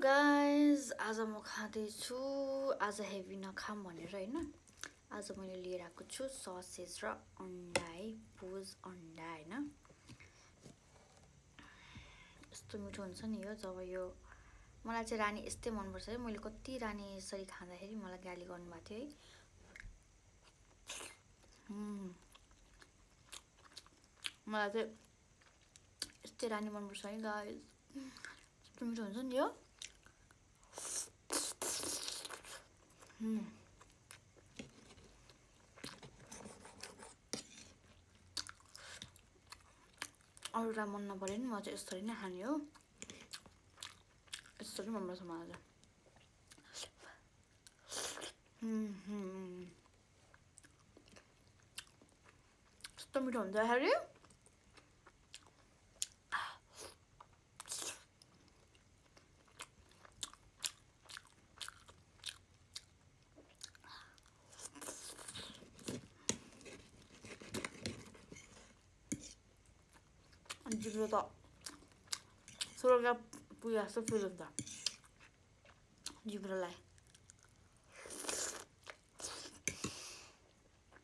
guys, आज म खाँदैछु आज हेभी नखाम भनेर हैन आज मैले लिएर आएको छु ससेज र अन्डा है पोज अन्डा हैन यस्तो मिठो हुन्छ नि यो जब यो मलाई चाहिँ रानी यस्तै मन पर्छ है मैले कति रानी यसरी खाँदाखेरि मलाई गाली गर्नु भएको थियो है मलाई चाहिँ यस्तै रानी मन पर्छ है गाइस यस्तो मिठो हुन्छ नि यो अरूलाई मन नपरे नि म चाहिँ यसरी नै खाने हो यसरी मन पर्छ मलाई चाहिँ यस्तो मिठो हुन्छ हेरी जिब्रो त स्वर्ग पुगे जस्तो फिल हुन्छ जिब्रोलाई